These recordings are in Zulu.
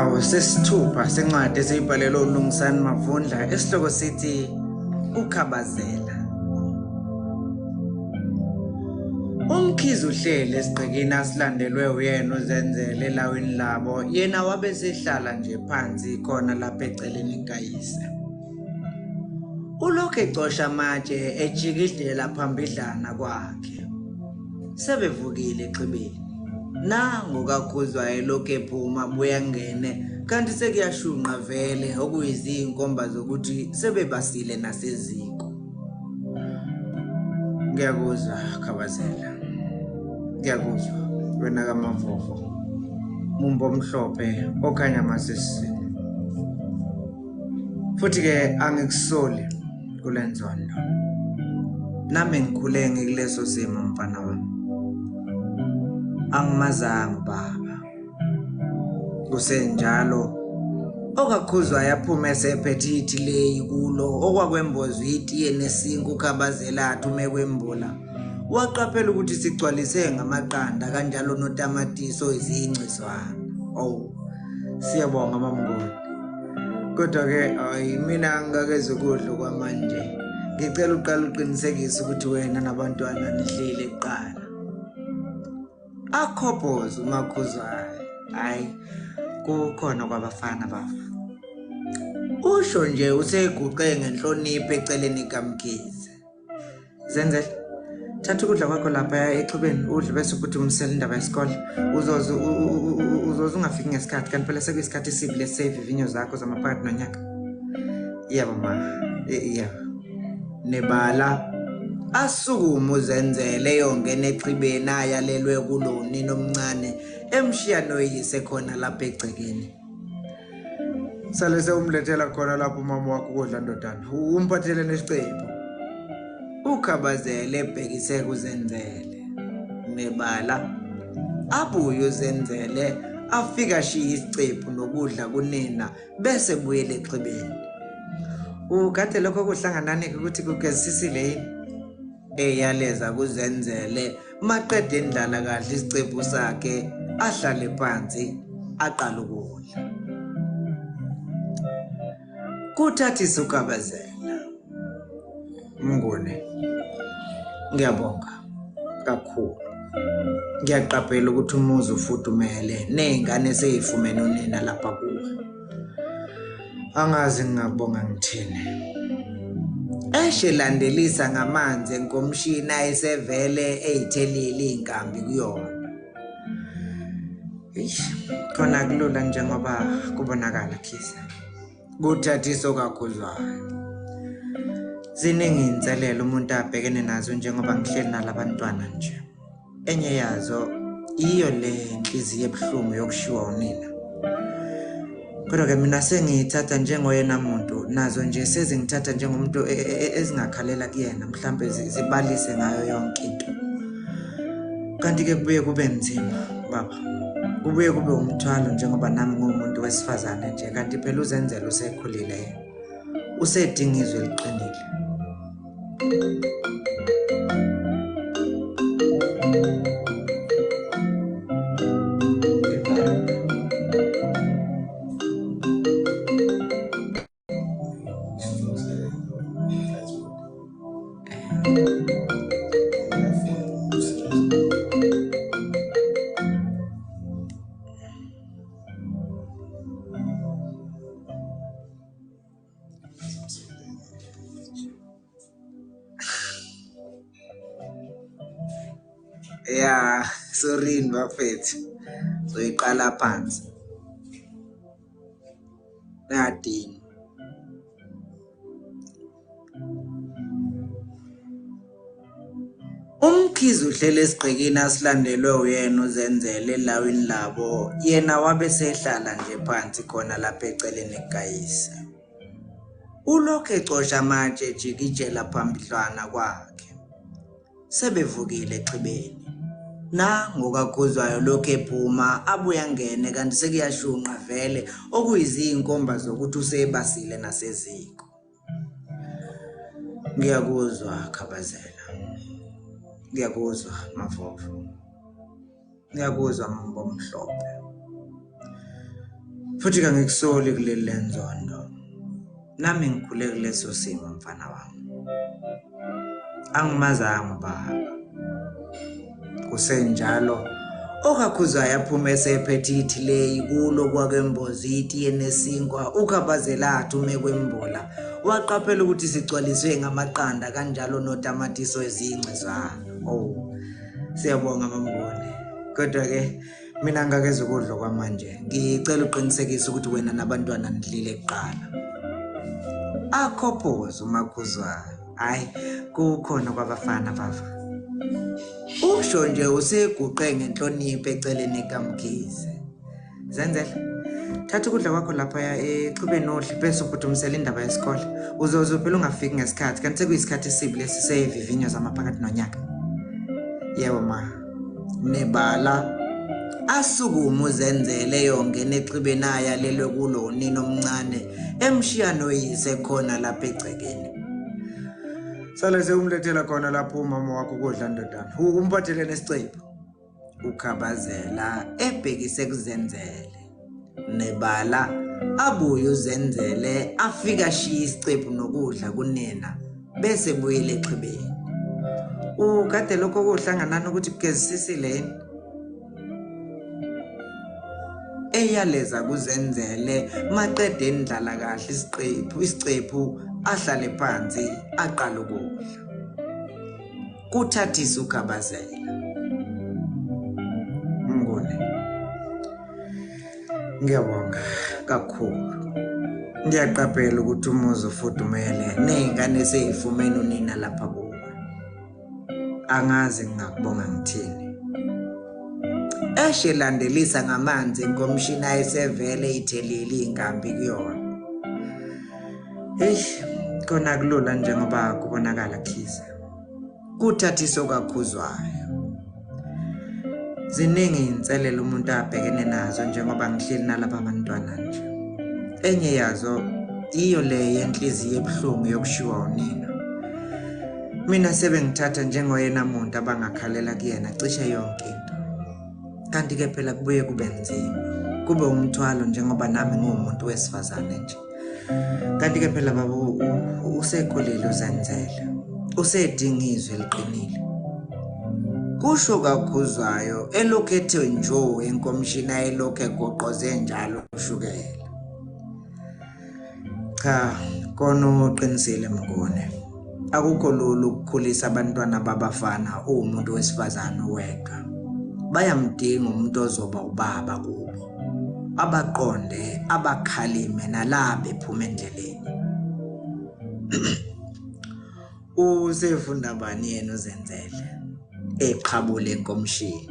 Isigcawu sesithupha sencwadi esiyibhalelwe uLungisani Mavundla esihloko sithi Ukhabazela. UMkhize uhleli esigqikini asilandelwe uyena uZenzele elawini labo, yena wabe sehlala nje phansi khona lapha eceleni kukayise. Ulokhu ecosha amatshe ejikidlela phambidlana kwakhe. Sebevukile exhibeni. Nangu kaKhuzwayo elokhu ephuma abuye angene kanti sekuyashunqa vele okuyizinkomba zokuthi sebebasile naseziko. Ngiyakuzwa Khabazela. Ngiyakuzwa wena kaMavovo. Mumbo omhlophe okhanya amasisini. Futhi-ke angikusoli kule nzondo. Nami ngikhule ngikuleso simo mfana wami. Angimazanga ubaba. Kusenjalo okakhuzwayo aphume esephethe ithileyi kulo okwakwembozwa itiye nesinki ukhabazela athi uma ekwembula waqaphela ukuthi sigcwalise ngamaqanda kanjalo notamatisi oyizingcizwana. Oh, siyabonga mamnguni. Kodwa-ke hayi mina angikakeze ukudla okwamanje. Ngicela uqale uqinisekise ukuthi wena nabantwana nidlile kuqala. Akhobhoze uMakhuzwayo. Hayi kukhona kwabafana bafa. Usho nje useguqe ngenhlonipho eceleni kaMkhize. Zenzele, thatha ukudla kwakho lapha exhibeni udle bese uphuthumisela indaba yesikole. Uzoze uzoze ungafiki ngesikhathi kanti phela sekuyisikhathi esibi lesivivinyo zakho zamaphakathi nonyaka. Yebo ma, yebo. Nebala asukume uZenzele eyongena exhibeni ayalelwe kulo unina omncane emshiya noyise khona lapha egcekeni. Sale sewumlethela khona lapho umama wakho ukudla ndodana. Umphathele nesicephu. Ukhabazele ebhekise kuZenzele. Nebala abuye uZenzele afike ashiye isicephu nokudla kunina bese buyele exhibeni. Ugade lokho kuhlanganani ukuthi kugezisisile yini? Eyaleza kuZenzele maqede endlala kahle isicephu sakhe ahlale phansi aqala ukudla. Kuthathisa uKabazela. Mnguni, ngiyabonga kakhulu. Ngiyaqaphela ukuthi umuzi ufudumele ney'ngane sey'fumene unina lapha kuwe. Angazi ngingakubonga ngithini. Eshe landelisa ngamanzi enkomishini ayesevele eyithelile iy'nkambi kuyona. Eish, khona kulula njengoba kubonakala Khisa. Kuthathisa okakhuzwayo. Ziningi iy'nselelo umuntu abhekene nazo njengoba ngihleli nalabantwana nje. Enye yazo iyo le nhliziyo ebuhlungu yokushiwa unina. Kodwa-ke mina sengiyithatha njengoyena muntu nazo nje sezingithatha njengomuntu e, e, e, ezingakhalela kuyena mhlampe zibalise ngayo yonke into. Kanti-ke kubuye kube nzima baba, kubuye kube umthwalo njengoba nami ngiwumuntu wesifazane nje kanti phela uZenzele usekhulile yena, usedinga izwi eliqinile. Ya, sorry bafethu. Soyiqala phansi. Ngadini. UMkhize uhleli esigqikini asilandelwe uyena uZenzele elawini labo, yena wabe esehlala nje phansi khona lapha eceleni kukayise. Ulokhu ecosha amatshe ejikijela phambidlwana kwakhe. Sebevukile exhibeni. Nangu kaKhuzwayo lokhu ephuma abuye angene kanti sekuyashunqa vele okuyizinkomba zokuthi usebasile naseziko. Ngiyakuzwa Khabazela. Ngiyakuzwa Mavovo. Ngiyakuzwa Mbomhlophe. Futhi kangikusoli kuleli lenzondo. Nami ngikhule kuleso simo mfana wami. Angimazanga ubaba. Kusenjalo okakhuzwayo aphume esephethe ithileyi kulo kwakemboza itiye nesinkwa ukhabazela athi ume kwembola waqaphela ukuthi sigcwaliswe ngamaqanda kanjalo notamatisi ezingcezwana. Oh, siyabonga mamnguni. Kodwa ke mina ngakeze ukudla kwamanje ngicela uqinisekise ukuthi wena nabantwana nidlile kuqala. Akhophoze umakhuzwayo. Hayi kukhona kwabafana baba. Usho nje useguqe ngenhlonipho eceleni kaMkhize. Zenzele. Thatha ukudla kwakho lapha exhibeni odle bese uphuthumisela indaba yesikole. Uzoze phela ungafiki ngesikhathi kanti sekuyisikhathi esibi lesi sevivinyo zamaphakathi nonyaka. Yebo ma. Nebala asukume uzenzele yongena exhibeni ayalelwe kulo unina omncane emshiya noyise khona lapha egcekeni. Sale sewumlethela khona lapho umama wakho ukudla ndodana. Umphathele nesicephu. Ukhabazela ebhekise kuzenzele. Nebala abuye uzenzele afika ashiye isicephu nokudla kunina bese buyele exhibeni. Ukade lokho kuhlanganani ukuthi kugezisisile yini? Eyaleza kuzenzele maqede endlala kahle isiqephu isicephu ahlale phansi aqale ukudla. Kuthathisa ukhabazela. Mnguni. Ngiyabonga kakhulu. Ngiyaqaphela ukuthi umuzi ufudumele ney'ngane sey'fumene unina lapha kuwe. Angazi ngingakubonga ngithini. Eshe landelisa ngamanzi inkomishini ayesevele ithelile iy'nkambi kuyona. Eish, kona kulula njengoba kubonakala Khize. Kuthathiswa okakhuzwayo. Ziningi iy'nselelo umuntu abhekene nazo njengoba ngihleli nalaba bantwana nje. Enye yazo iyo le yenhliziyo ebuhlungu yokushiwa unina. Mina sebengithatha njengoyena muntu abangakhalela kuyena cishe yonke into. Kanti-ke phela kubuye kube nzima, kube umthwalo njengoba nami ngiwumuntu wesifazane nje. Kanti-ke phela baba usekhulile uzenzele, usedinga izwi eliqinile. Kusho kakhuzwayo elokhu ethe njo enkomishini ayelokhu egoqoze njalo ushukela. Cha, kona uqinisile Mnguni. Akukho lula ukukhulisa abantwana babafana uwumuntu wesifazane uwedwa. Bayamdinga umuntu ozoba ubaba kubo. Abaqonde, abakhalime nala bephuma endleleni. Usefunda bani yena uzenzele eqhabule enkomishini.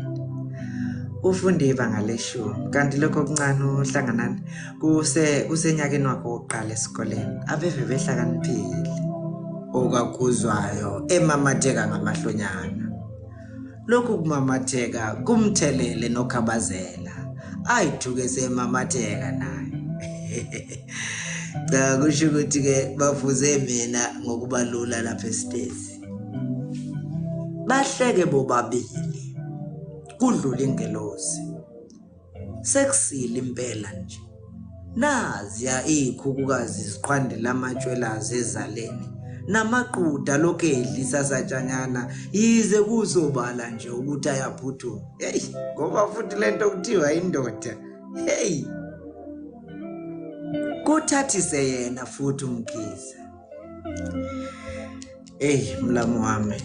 Ufunde ibanga leshumi kanti lokho okuncane uhlanganani kuse kusenyakeni wakhe wokuqala esikoleni abeve behlakaniphile okakhuzwayo emamatheka ngamahlonyana. Lokhu kumamatheka kumthelele nokhabazela ayithuke semamatheka naye. Cha kusho ukuthi ke bafuze mina ngokuba lula lapha esitezi. Bahleke bobabili kudlula ingelosi. Sekusile impela nje. Naziya iy'khukhukazi ziqhwandela amatshwelazi ezaleni namaquda lokhu edlisa satshanyana yize kusobala nje ukuthi ayaphuthuma. Heyi ngoba futhi lento kuthiwa indoda. Heyi kuthathise yena futhi uMkhize. Eyi mlamu wami,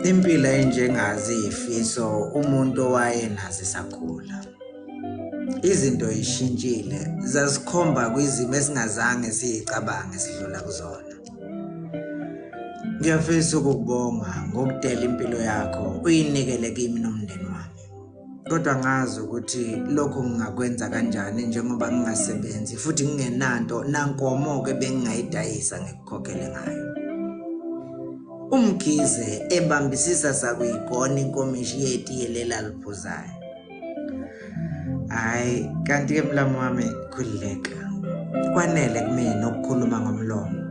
impilo enjengazi izifiso umuntu owayenazo esakhula. Izinto yishintshile zasikhomba kwizimo esingazange siyicabange sidlula kuzona. Ngiyafisa ukukubonga ngokudela impilo yakho uyinikele kimi nomndeni wami. Kodwa ngazi ukuthi lokho ngingakwenza kanjani njengoba ngingasebenzi futhi ngingenanto nankomo-ke bengingayidayisa ngikukhokhele ngayo. UMkhize ebambisisa sakuyigona inkomishi yetiye lelaliphuzayo. Hhayi, kanti-ke mlamu wami khululeka. Kwanele kumina ukukhuluma ngomlomo.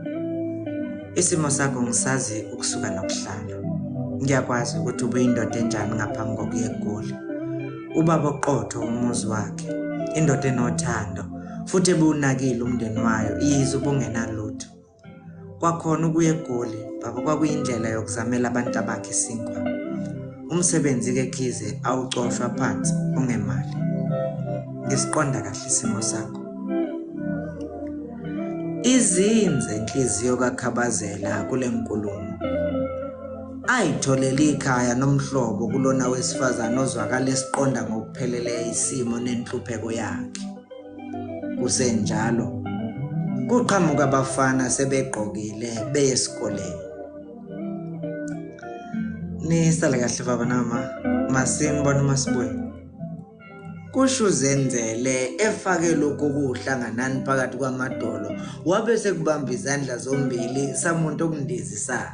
Isimo sakho ngisazi ukusuka nokuhlala. Ngiyakwazi ukuthi ubuyindoda enjani ngaphambi kokuya eGoli. Ubaba oqotho umuzi wakhe, indoda enothando, Futhi ebuwunakile umndeni wayo yize ubungenalutho. Kwakhona ukuya eGoli baba kwakuyindlela yokuzamela abantu abakhe isinkwa. Umsebenzi-ke Khize awucoshwa phansi ungemali. Ngisiqonda kahle isimo sakho. Izinze inhliziyo kaKhabazela kule nkulumo. Ayitholele ikhaya nomhlobo kulona wesifazane ozwakala esiqonda ngokupheleleyo isimo nenhlupheko yakhe. Kusenjalo, kuqhamuka abafana sebegqokile beye esikoleni. Nisale kahle baba nama, masinibona uma sibuya. Kusho uZenzele efake lokhu kuhlanganani phakathi kwamadolo wabe sekubamba izandla zombili samuntu okundizisayo.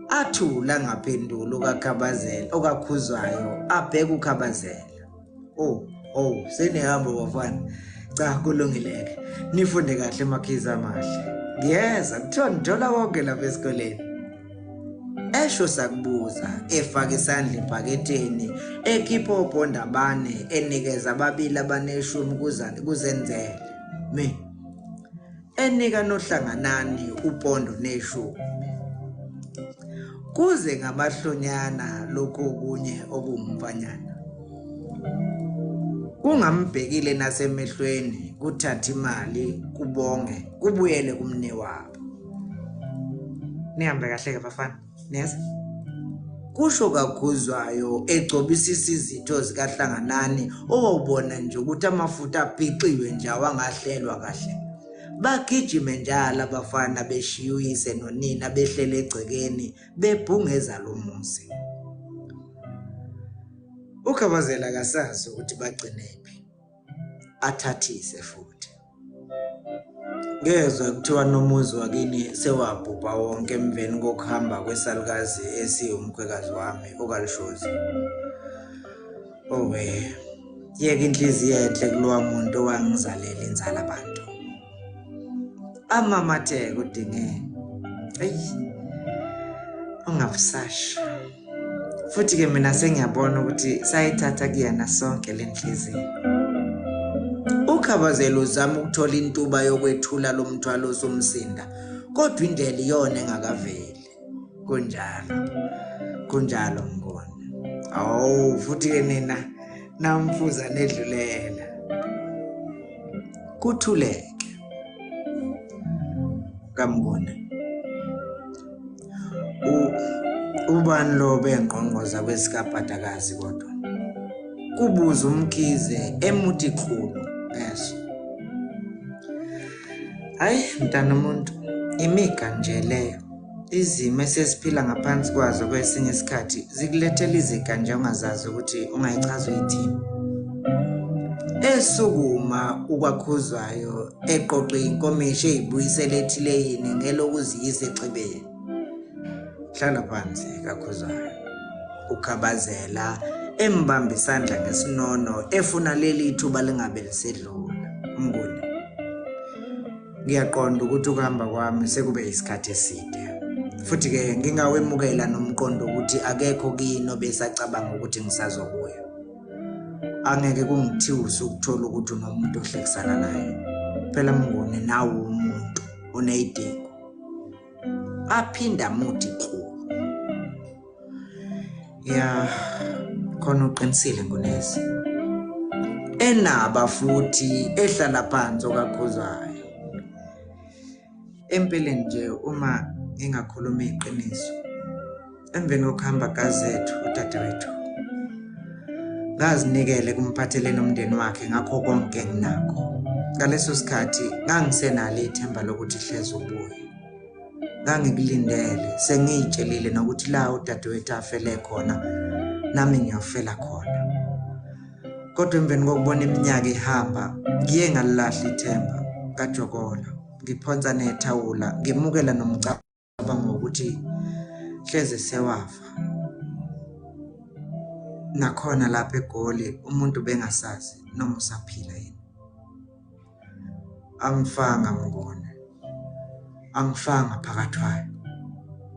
Athula angaphenduli okaKhabazela okaKhuzwayo abheke uKhabazela. Oh, oh, senihamba bafana. Cha kulungile-ke. Nifunde kahle makhiza amahle. Ngiyeza kuthiwa nithola konke lapha esikoleni. Esho sakubuza efaka isandla ebhaketheni ekhipha obhonda abane enikeza ababili abaneshumi kuzenzele. Me enika nohlanganani upondo neshumi. Kuze ngamahlonyana lokhu okunye okuwumfanyana. Kungambhekile nasemehlweni kuthatha imali kubonge kubuyele kumnewabo. Nihambe kahle ke bafana. Niyeza? Kusho kakhuzwayo egcobisisa izitho zikaHlanganani owawubona nje ukuthi amafutha abhixiwe nje awangahlelwa kahle. Bagijime njalo abafana beshiya uyise nonina behlele egcekeni bebhungeza lo muzi. UKhabazela akasazi ukuthi bagcinephi. Athathise futhi. Ngezwa kuthiwa nomuzi wakini sewabhubha wonke emveni kokuhamba kwesalukazi esiwumkhwekazi wami okaLishozi. Owe, yeka inhliziyo enhle kulowa muntu owangizalela inzala abantu. Amamatheke udinge. Eyi, ungabusasha. Futhi-ke mina sengiyabona ukuthi sayithatha kuyena sonke le nhliziyo. UKhabazela uzama ukuthola intuba yokwethula lo mthwalo osumsinda, kodwa indlela iyona engakaveli. Kunjalo. Kunjalo Mnguni. Awu futhi-ke nina namfuza nedlulela. Kuthuleke. KaMnguni. Ubani lo bengqongqoza kwesikabhadakazi kodwa? Kubuza uMkhize emuthi qhulu ngeso. Hayi mntana umuntu, imiga nje leyo. Izimo esesiphila ngaphansi kwazo kwesinye isikhathi zikulethela iziga nje ongazazi ukuthi ungayichaza uyithini. Esukuma ukwakhuzwayo eqoqe inkomishi eyibuyisela ethileyini ngelokuziyisa exhibeni. Hlala phansi kakhuzwayo. Ukhabazela embamba isandla ngesinono efuna leli ithuba lingabe lisedlula. Mnguni. Ngiyaqonda ukuthi ukuhamba kwami sekube isikhathi eside. Futhi-ke ngingawemukela nomqondo ukuthi akekho kini obesacabanga ukuthi ngisazobuya. Angeke kungithiuse ukuthola ukuthi unomuntu ohlekisana naye. Phela Mnguni nawe umuntu oneyidingo. Aphinda amuthi qhu. Ya, khona uqinisile Ngunezi. Enaba futhi ehlala phansi okaKhuzwayo. Empeleni nje uma ngingakhuluma iqiniso, emveni kokuhamba kaZethu udadewethu, ngazinikele kumphatheleni umndeni wakhe ngakho konke enginakho. Ngaleso sikhathi ngangisenalo ithemba lokuthi hleze ubuye. Ngangikulindele sengiyitshelile nokuthi la udadewethu afele khona nami ngiyofela khona. Kodwa emveni kokubona iminyaka ihamba ngiye ngalilahla ithemba ngajokola ngiphonsa nethawula ngemukela nomcabango wokuthi hleze sewafa. Nakhona lapha eGoli umuntu bengasazi noma usaphila yini. Angifanga Mnguni, angifanga Phakathwayo,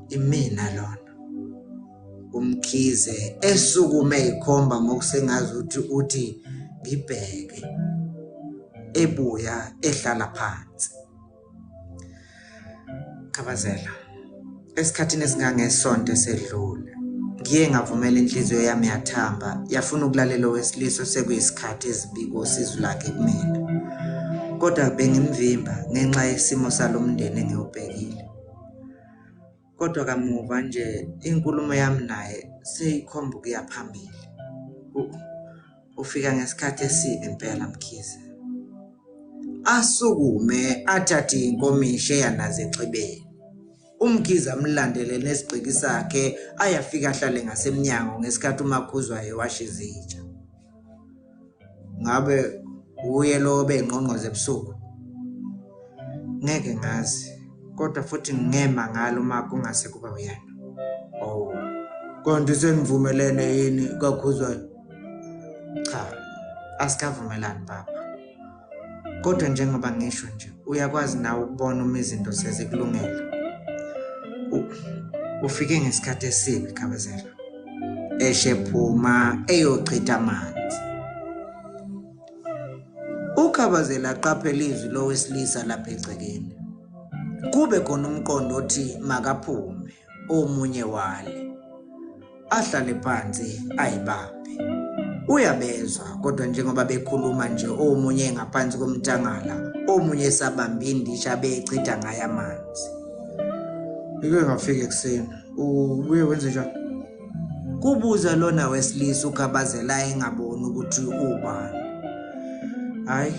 imina lona. UMkhize esukume ekhomba ngokusengazuthi uthi ngibheke. ebuya ehlala phansi. Khabazela, esikhathini esingangesonto esedlule, ngiye ngavumela inhliziyo yami yathamba yafuna ukulalela owesilisa osekuyisikhathi ezibika usizo lakhe kumina. Kodwa bengimvimba ngenxa yesimo salo mndeni engiwubhekile. Kodwa kamuva nje inkulumo yami naye seyikhomba ukuya phambili. Ufika ngesikhathi esibi impela Mkhize. Asukume athathe inkomishi eyanazo exhibeni. UMkhize amlandele nesigqiki sakhe ayafika ahlale ngasemnyango ngesikhathi uMakhuzwayo ewasha izitsha. Ngabe uye lo obengqongqoza ebusuku? Ngeke ngazi, kodwa futhi ngingema ngalo uma kungase kuba uyena. Oh, kanti senivumelene yini kaKhuzwayo? Cha, asikavumelani baba. Kodwa njengoba ngisho nje, uyakwazi nawe ukubona uma izinto sezikulungela. Ufike ngesikhathi esibi Khabazela. Eshe phuma eyochitha amanzi. UKhabazela aqaphele izwi lowesilisa lapha egcekeni. Kube khona umqondo othi makaphume omunye wale. Ahlale phansi ayibambe. Uyabezwa kodwa njengoba bekhuluma nje omunye ngaphansi komthangala omunye esabamba indisha bechitha ngayo amanzi. Ngike ngafika ekuseni. Ubuye wenze njani? Kubuza lona wesilisa ukhabazela engaboni ukuthi ubani. Hayi,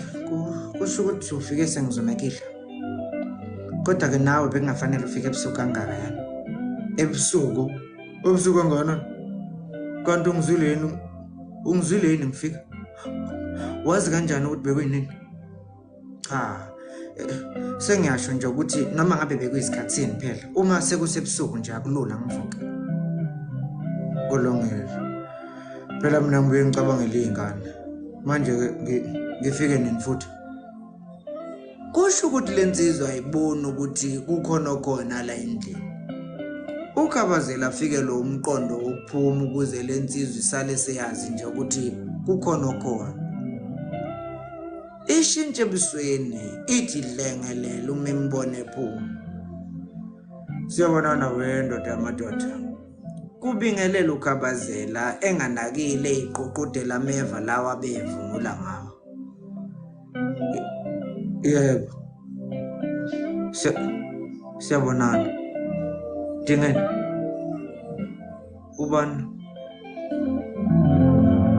kusho ukuthi ufike sengizomekile. Kodwa ke nawe bekungafanele ufike ebusuku kangaka yani. Ebusuku? Ebusuku kangakanani? Kanti ungizwile yini? Ungizwile yini ngifika? Wazi kanjani ukuthi bekuyinini? Cha. Sengiyasho nje ukuthi noma ngabe bekuyisikhathini phela uma sekusebusuku nje akulula ngivuke. Kulungile. Phela mina ngibuye ngicabangele iy'ngane. Manje-ke ngifike nini futhi? Kusho ukuthi le nsizwa ayiboni ukuthi kukhona okhona la endlini. UKhabazela afike lo umqondo wokuphuma ukuze le nsizwa isale seyazi nje ukuthi kukhona okhona. Ishintshe ebusweni ithi dlengelele uma imbona ephuma. Siyabonana we ndoda yamadoda. Kubingelela uKhabazela enganakile iququdela ameva lawa abevungula ngawo. Yebo. Siyabonana. Dingeni. Ubani?